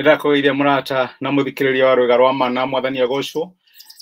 Nĩndakũgeithia mũrata na mũthikĩrĩria wa rwĩga rwa mana mwathani agocwo.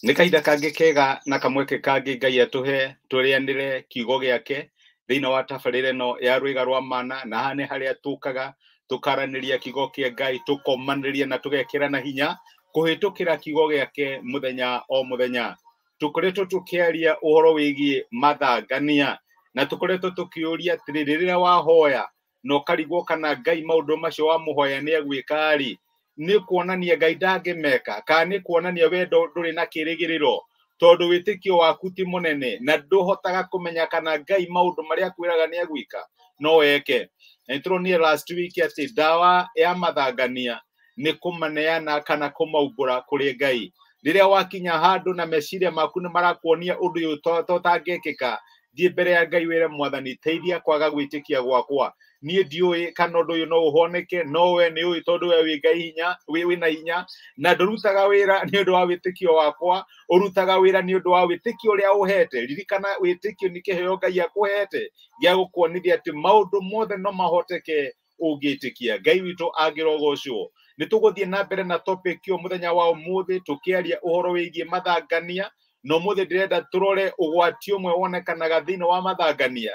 Nĩ kahinda kangĩ kega na kamweke kangĩ Ngai atũhe tũrĩanĩre kiugo gĩake thĩinĩ wa tabarĩra ĩno ya rwĩga rwa mana, na haha nĩ harĩa tũkaga tũkaranĩria kiugo kĩa Ngai, tũkomanĩria na tũgekĩrana hinya kũhĩtũkĩra kiugo gĩake mũthenya o mũthenya. Tũkoretwo tũkĩaria ũhoro wĩgiĩ mathangania na tũkoretwo tũkĩũria atĩrĩrĩ, rĩrĩa wahoya na ũkarigwo kana Ngai maũndũ macio wamũhoya nĩ egwĩka-rĩ, nĩ kuonania Ngai ndangĩmeka kana nĩ kuonania wendo ndũrĩ na kĩrĩgĩrĩro, tondũ wĩtĩkio waku ti mũnene na ndũhotaga kũmenya kana Ngai maũndũ marĩa akwĩraga nĩ egwĩka no eke. Na nĩtũronire last week atĩ ndawa ya mathangania nĩ kũmaneana kana kũmaumbũra kũrĩ Ngai. Rĩrĩa wakinya handũ na meciria maku nĩ marakuonia ũndũ ũyũ to ũtangĩkĩka, thiĩ mbere ya Ngai wĩre mwathani, teithia kwaga gwĩtĩkia gwakwa. Niĩ ndiũĩ kana ũndũ ũyũ no ũhoneke, no we nĩ ũĩ tondũ we wĩ Ngai hinya, wĩna hinya, na ndũrutaga wĩra nĩ ũndũ wa wĩtĩkio wakwa, ũrutaga wĩra nĩ ũndũ wa wĩtĩkio ũrĩa ũhete. Ririkana wĩtĩkio nĩ kĩheo Ngai akũhete gĩa gũkuonithia atĩ maũndũ mothe no mahoteke ũngĩtĩkia. Ngai witũ angĩrogocwo. Nĩ tũgũthiĩ na mbere na topic ĩyo mũthenya wa ũmũthĩ tũkĩaria ũhoro wĩgiĩ mathangania, na ũmũthĩ ndĩrenda tũrore ũgwati ũmwe wonekanaga thĩinĩ wa mathangania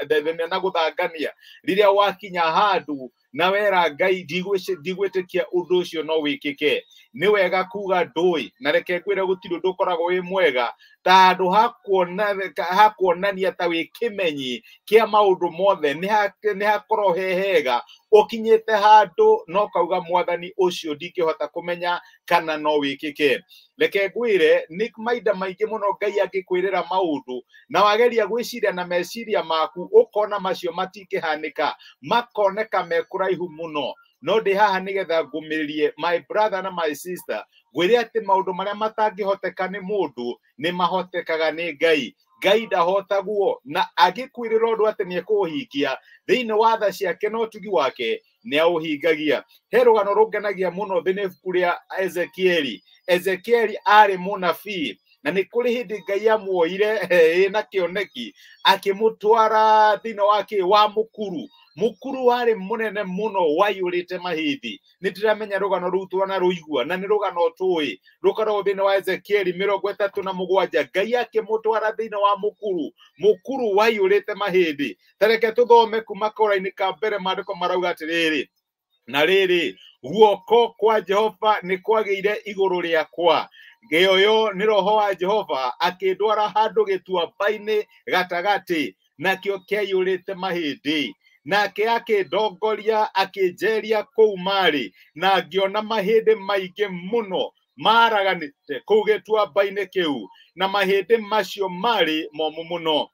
na gũthangania. Rĩrĩa wakinya handũ na wera Ngai ndigwĩtĩkia ũndũ ũcio no wĩkĩke, nĩ wega kuga ndũĩ, na reke ngwĩre gũtirĩ ũndũ ũkoragwo wĩ mwega ta handũ ha kuonania ta wĩ kĩmenyi kĩa maũndũ mothe, nĩ hakorwo he hega ũkinyĩte handũ no kauga mwathani ũcio ndingĩhota kũmenya kana no wĩkĩke. Reke ngwĩre nĩ mahinda maingĩ mũno Ngai angĩkwĩrĩra maũndũ na wageria gwĩciria na meciria maku ũkona macio matingĩhanĩka, makoneka me kũraihu mũno. No ndĩ haha nĩgetha ngũmĩrĩrie my brother na my sister, ngwĩre atĩ maũndũ marĩa matangĩhoteka nĩ mũndũ nĩ mahotekaga nĩ Ngai. Ngai ndahotagwo, na angĩkwĩrĩra ũndũ atĩ nĩ ekũũhingia thĩinĩ wa tha ciake na ũtugi wake nĩ aũhingagia. He rũgano rũngenagia mũno thĩinĩ ibuku rĩa Ezekieli. Ezekieli arĩ mũnabii na nĩ kũrĩ hĩndĩ Ngai amuoire na kĩoneki akĩmũtwara thĩinĩ wa kĩ wa mũkuru. Mũkuru warĩ mũnene mũno waiyũrĩte mahĩndĩ. Nĩ ndĩramenya rũgano rũu twanarũigua na nĩ rũgano tũĩ, rũkoragwo thĩinĩ wa Ezekieli 37. Ngai akĩmũtwara thĩinĩ wa mũkuru, mũkuru waiyũrĩte mahĩndĩ. Ta reke tũthome kuma kora-inĩ ka mbere, maandĩko marauga atĩrĩrĩ, na rĩrĩ, guoko kwa Jehova nĩ kwagĩire igũrũ rĩakwa, ngĩoywo nĩ roho wa Jehova akĩndwara handũ gĩtuamba-inĩ gatagatĩ, nakĩo kĩaiyũrĩte mahĩndĩ. Nake akĩndongoria akĩnjeria kũu marĩ, na ngĩona mahĩndĩ maingĩ mũno maraganĩte kũu gĩtuamba-inĩ kĩu, na mahĩndĩ macio marĩ momũ mũno.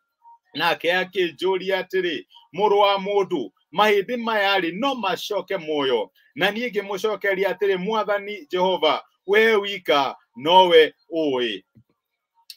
Nake akĩnjũria atĩrĩ, mũrũ wa mũndũ, mahĩndĩ maya-rĩ no macoke muoyo? Na niĩ ngĩmũcokeria atĩrĩ, mwathani Jehova, we wika nowe ũĩ.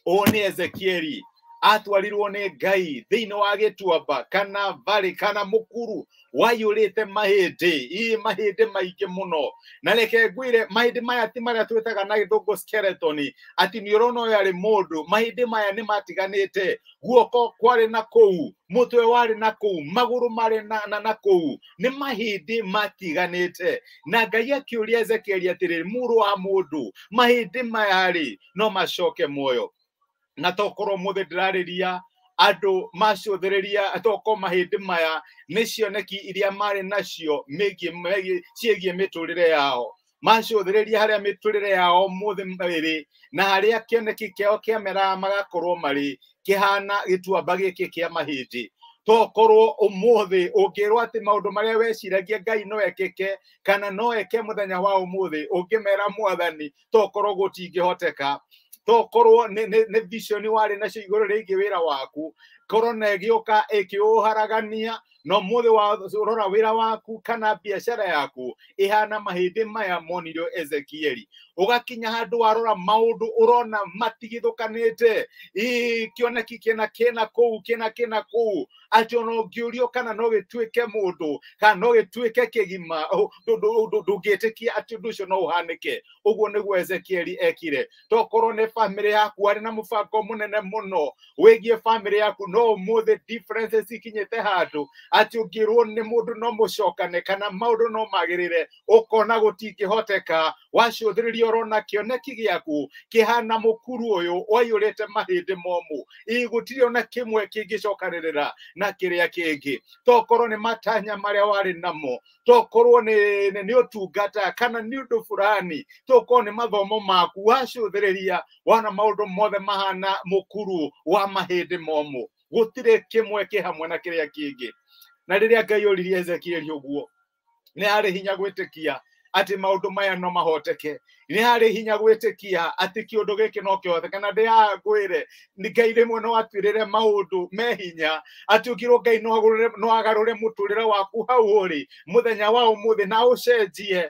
Ũũ nĩ Ezekieli atwarirwo nĩ Ngai thĩinĩ wa gĩtuamba kana valley kana mũkuru waiyũrĩte mahĩndĩ, ii mahĩndĩ maingĩ mũno. Na reke ngwĩre, mahĩndĩ maya ti marĩa twĩtaga na gĩthũngũ skeleton, atĩ nĩ ũrona ũyũ arĩ mũndũ. Mahĩndĩ maya nĩ matiganĩte, guoko kwarĩ na kũu, mũtwe warĩ na kũu, magũrũ marĩ na kũu, nĩ mahĩndĩ matiganĩte. Na Ngai akĩũria Ezekieli atĩrĩrĩ, mũrũ wa mũndũ, mahĩndĩ maya-rĩ no macoke muoyo? Na tokorwo mũthĩ ndĩrarĩria andũ macũthĩrĩria, tokorwo mahĩndĩ maya nĩ cioneki iria marĩ nacio ciĩgiĩ mĩtũrĩre yao, macũthĩrĩria harĩa mĩtũrĩre yao mũthĩ ĩrĩ na harĩa kĩoneki kĩao kĩameraga magakorwo marĩ kĩhana gĩtuamba gĩkĩ kĩa mahĩndĩ. Tokorwo ũmũthĩ ũngĩrwo atĩ maũndũ marĩa weciragia Ngai no ekĩke kana no eke mũthenya wa ũmũthĩ, ũngĩmera mwathani tokorwo gũtingĩhoteka, tokorwo nĩ vision warĩ nacio igũrũ rĩgiĩ wĩra waku, korona ĩgĩũka ĩkĩũharagania, no mũthĩ wa rora wĩra waku kana biacara yaku ĩhana mahĩndĩ maya monirio Ezekieli. Ũgakinya handũ warora maũndũ ũrona matigithũkanĩte, ĩ kĩoneki kĩna kĩna kũu kĩna kĩna kũu, atĩ ona ũngĩũrio kana no gĩtuĩke mũndũ kana no gĩtuĩke kĩgima, ndũngĩtĩkia atĩ ũndũ ũcio no ũhanĩke. Ũguo nĩguo Ezekieli ekire. Tokorwo nĩ bamĩrĩ yaku, arĩ na mũbango mũnene mũno wĩgiĩ bamĩrĩ yaku, No ũmũthĩ differences ikinyĩte handũ atĩ ũngĩrwo nĩ mũndũ no mũcokane kana maũndũ no magĩrĩre, ũkona gũtingĩhoteka. Wacũthĩrĩria ũrona kĩoneki gĩaku kĩhana mũkuru ũyũ waiyũrĩte mahĩndĩ momũ, gũtirĩ ona kĩmwe kĩngĩcokanĩrĩra na kĩrĩa kĩngĩ. Tokorwo nĩ matanya marĩa warĩ namo, tokorwo nĩ ũtungata kana nĩ ũndũ fulani, tokorwo nĩ mathomo maku, wacũthĩrĩria wana maũndũ mothe mahana mũkuru wa mahĩndĩ momũ, gũtirĩ kĩmwe kĩ hamwe na kĩrĩa kĩngĩ. Na rĩrĩa Ngai oririe Ezekieli ũguo, nĩ harĩ hinya gwĩtĩkia atĩ maũndũ maya no mahoteke, nĩ harĩ hinya gwĩtĩkia atĩ kĩũndũ gĩkĩ no kĩhoteke. Na ndĩhaha nĩ Ngai rĩmwe no atwĩrĩre maũndũ me hinya atĩ ũngĩrwo Ngai no agarũre mũtũrĩre waku hau ũrĩ mũthenya wa ũmũthĩ na ũcenjie.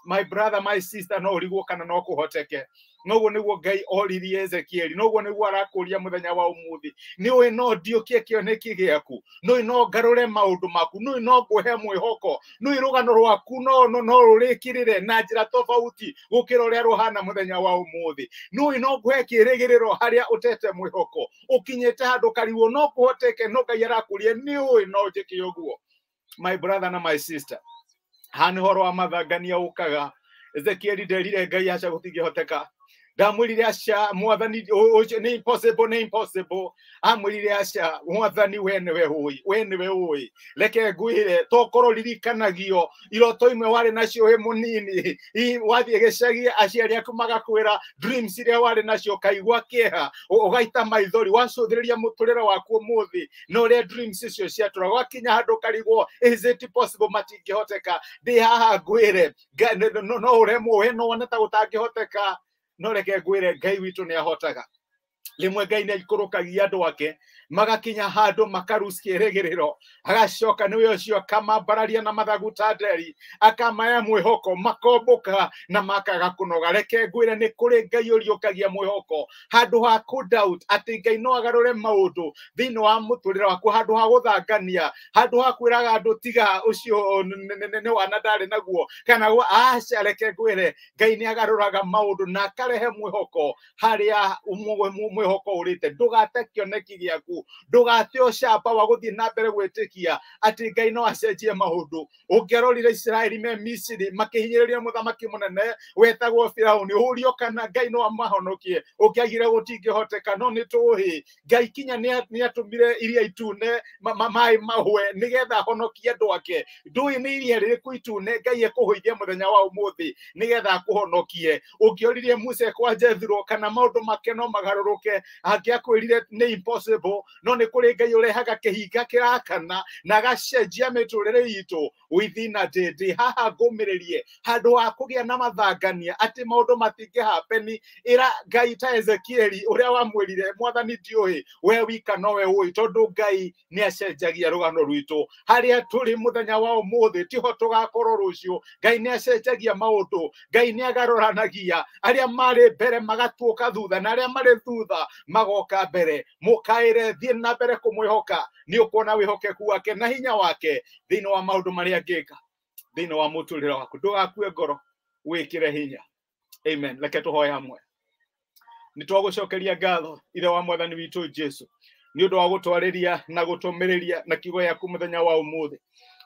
My brother, my sister, no ũrigwo kana no kũhoteke. Noguo nĩguo Ngai oririe Ezekieli, noguo nĩguo arakũria mũthenya wa ũmũthĩ. Nĩũĩ no ndiũkie kĩoneki gĩaku, nĩũĩ no ngarũre maũndũ maku, nĩũĩ no ngũhe mwĩhoko, nĩũĩ rũgano rwaku no rũrĩkĩrĩre na njĩra tofauti gũkĩra ũrĩa rũhana mũthenya wa ũmũthĩ, nĩũĩ no ngũhe kĩĩrĩgĩrĩro harĩa ũtete mwĩhoko, ũkinyĩte handũ ũkarigwo no kũhoteke, no Ngai arakũria nĩũĩ no njĩke ũguo. My brother na my sister, haha nĩ ũhoro wa mathangania ũkaga. Ezekieli nderire Ngai aca gũtingĩhoteka, ndamwĩrire aca mwathani ũcio nĩ impossible, nĩ impossible. Amwĩrire aca mwathani, we nĩwe ũĩ, we nĩwe ũĩ, reke ngwĩre, tokorwo ririkanagio iroto imwe warĩ nacio wĩ mũnini, wathiĩ gĩcagi aciari aku magakwĩra dreams iria warĩ nacio, ũkaigua kĩeha, ũgaita maithori, wacũthĩrĩria mũtũrĩre waku ũmũthĩ na ũrĩa dreams icio ciatũra, gwakinya handũ ũkarigwo is it possible, matingĩhoteka. Ndĩ haha ngwĩre no ũremwo we no wone ta gũtangĩhoteka, no reke ngwĩre Ngai witũ nĩ ahotaga. Rĩmwe Ngai nĩ aikũrũkagia andũ ake magakinya handũ makarucia kĩĩrĩgĩrĩro, agacoka nĩwe ũcio akamambararia na mathagu ta nderi, akamaya mwĩhoko, makombũka na makaga kũnoga. Reke ngwĩre nĩ kũrĩ Ngai ũriũkagia mwĩhoko, handũ ha kũ doubt atĩ Ngai no agarũre maũndũ thĩinĩ wa mũtũrĩre waku, handũ ha gũthangania, handũ ha kwĩraga andũ tiga ũcio nĩ wana ndarĩ naguo kana aca. Reke ngwĩre Ngai nĩ agarũraga maũndũ na akarehe mwĩhoko harĩa mwĩhoko ũrĩte. Ndũgate kĩoneki gĩaku, ndũgate ũcamba wa gũthiĩ na mbere gwĩtĩkia atĩ Ngai no acenjie maũndũ. Ũngĩarorire Isiraeli me Misiri makĩhinyĩrĩria mũthamaki mũnene wetagwo Firaũni, ũrio kana Ngai no amahonokie, ũngĩagire gũtingĩhoteka. No nĩ tũĩ Ngai kinya nĩ atũmire iria itune maĩ mahwe nĩgetha ahonokie andũ ake. Ndũĩ nĩ iria rĩrĩkũ itune Ngai ekũhũithia mũthenya wa ũmũthĩ nĩgetha akũhonokie. Ũngĩoririe Musa kwa Jethro kana maũndũ make no magarũrũke, angĩakwĩrire nĩ impossible. No nĩ kũrĩ Ngai ũrehaga kĩhinga kĩrakana na agacenjia mĩtũrĩre itũ within a day. Ndĩ haha ngũmĩrĩrie handũ ha kũgĩa na mathangania atĩ maũndũ matingĩhapeni, ĩra Ngai ta Ezekieli ũrĩa wamwĩrire mwathani ndiũĩ, we wika nowe ũĩ, tondũ Ngai nĩ acenjagia rũgano rwitũ. Harĩa tũrĩ mũthenya wa ũmũthĩ tiho tũgakorwo rũciũ. Ngai nĩ acenjagia maũndũ, Ngai nĩ agarũranagia arĩa marĩ mbere magatuũka thutha na arĩa marĩ thutha magoka mbere. Mũkaĩre, thiĩ na mbere kũmwĩhoka, nĩ ũkuona wĩhokeku wake na hinya wake thĩinĩ wa maũndũ marĩa angĩka thĩinĩ wa mũtũrĩre waku. Ndũgakue ngoro, wĩkĩre hinya. Amen. Reke tũhoe hamwe. Nĩ twagũcokeria ngatho ithe wa mwathani witũ Jesu nĩ ũndũ wa gũtwarĩria na gũtũmĩrĩria na kiugo gĩaku mũthenya wa ũmũthĩ.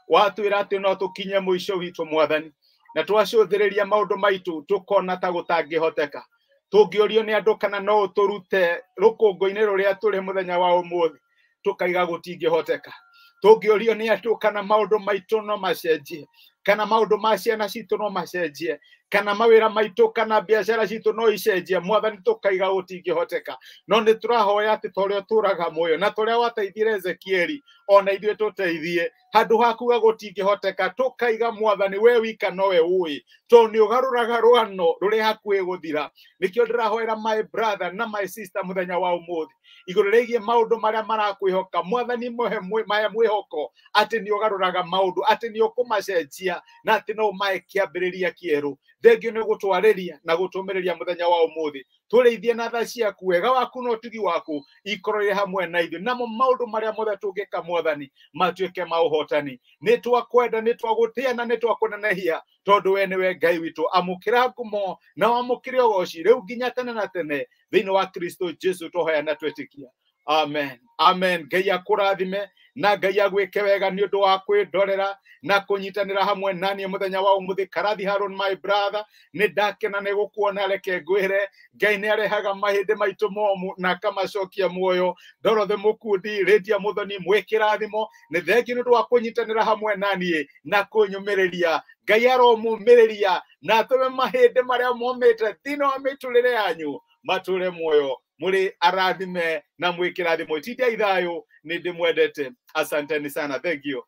Watwĩra atĩ no tũkinye mũico witũ mwathani, na twacũthĩrĩria maũndũ maitũ tũkona ta gũtangĩhoteka. Tũngĩũrio nĩ andũ kana no ũtũrute rũkũngũ-inĩ rũrĩa tũrĩ mũthenya wa ũmũthĩ, tũkaiga gũtingĩhoteka. Tũngĩũrio nĩ andũ kana maũndũ maitũ no macenjie, kana maũndũ ma ciana citũ no macenjie, kana mawĩra maitũ kana biacara citũ no icenjie, mwathani tũkaiga gũtingĩhoteka. No nĩ tũrahoya atĩ ta ũrĩa ũtũraga muoyo na ta ũrĩa wateithire Ezekieli, ona ithuĩ tũteithie. Handũ ha kuga gũtingĩhoteka, tũkaiga mwathani we wika nowe ũĩ, tondũ nĩ ũgarũraga rũgano rũrĩa hakuhĩ gũthira. Nĩkĩo ndĩrahoera my brother na my sister mũthenya wa ũmũthĩ igũrũ rĩgiĩ maũndũ marĩa marakwĩhoka. Mwathani mahe mwĩhoko atĩ nĩ ũgarũraga maũndũ, atĩ nĩ ũkũmacenjia na atĩ no ũmahe kĩambĩrĩria kĩerũ. Thengio nĩ gũtwarĩria na gũtũmĩrĩria mũthenya wa ũmũthĩ. Tũrĩithie na tha ciaku, wega waku na ũtugi waku ikorwo irĩ hamwe na ithuĩ, namo maũndũ marĩa mothe tũngĩka mwathani matuĩke ma ũhotani. Nĩ twakwenda, nĩ twagũtĩa na nĩ twakũnenehia, tondũ we nĩwe Ngai witũ. Amũkĩra ngumo na wamũkĩre ũgoci rĩu nginya tene na tene thĩinĩ wa Kristo Jesu twahoya na twetĩkia. Amen, amen. Ngai akũrathime na Ngai agwĩke wega nĩ ũndũ wa kwĩndorera na kũnyitanĩra hamwe naniĩ mũthenya wa ũmũthĩ. Karathi Haron, my brother, nĩ ndakena nĩ gũkuona. Reke ngwĩre, Ngai nĩ arehaga mahĩndĩ maitũ momu na akamacokia muoyo. Dorothy Mũkundi, Lydia Mũthoni, mwĩkĩrathimo. Nĩ thengiũ nĩ ũndũ wa kũnyitanĩra hamwe naniĩ na kũnyũmĩrĩria. Ngai aromũmĩrĩria na atũme mahĩndĩ marĩa momĩte thĩinĩ wa mĩtũrĩre yanyu matũre muoyo. Mũrĩ arathime na mwĩkĩrathimo. Itindiai thayũ, nĩ ndĩmwendete. Asanteni sana, thank you.